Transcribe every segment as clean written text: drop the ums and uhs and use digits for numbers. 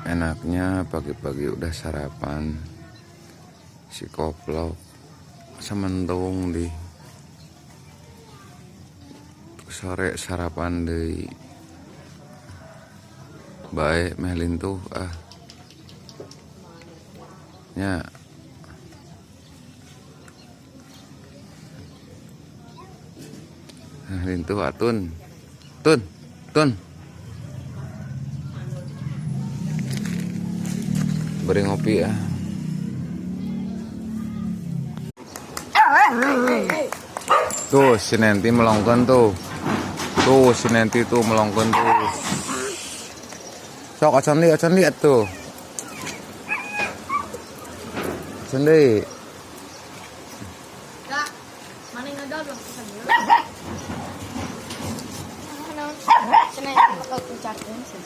Enaknya pagi-pagi udah sarapan. Si koplok sementung di sore sarapan deui. Bae meh lintuh ah. Nya. Nah, lintuh atun. Tun, tun. Beri ngopi ya. Tuh si Nenti melongkeun tuh. Tuh si Nenti tuh melongkeun tuh. Sok acan deui atuh. Acan deui. Kak, mana ngedol belum cenah bakal kuncakeun sih.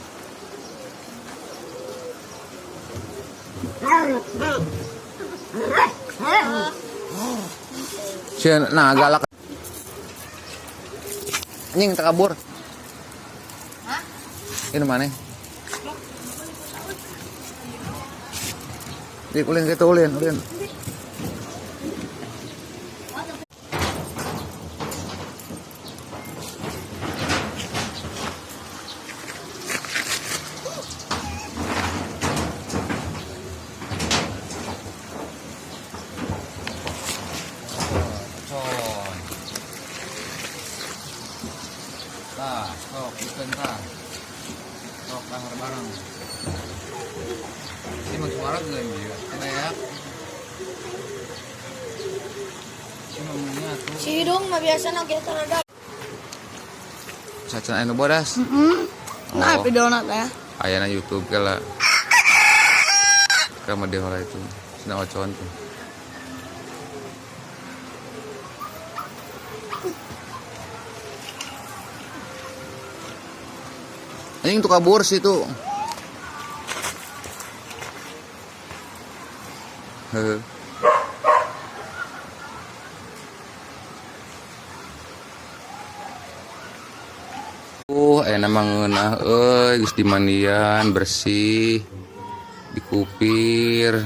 Nah galak. Anjing takabur. Hah? Ini mana? Di ulin gitu ulin, ulin. Tah, sok ikan tah. Sok dahar bareng. Ini mah suara geun ieu. Teriak. Ini mah maunya tuh. Si hidung mah biasa kita rada. Sacan anu bodas. Heeh. Nah, Oh. videona teh. Ayana YouTube ke lah. Ka mah heula itu. Sina ocon tuh. Anjing tuh kabur sih tuh. Heeh. Enak mah ngeunah euy, geus dimandian bersih, dikupir.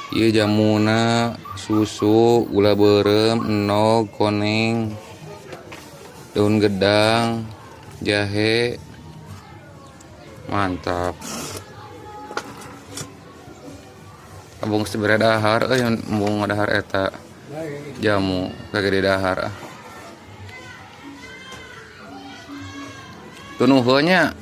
Ieu jamuna, susu, gula beureum, enog, koneng, daun gedang, jahe. Mantap. Abung sebere dahar euy, embung dahar eta jamu kagak dahar ah. Tunuh nya.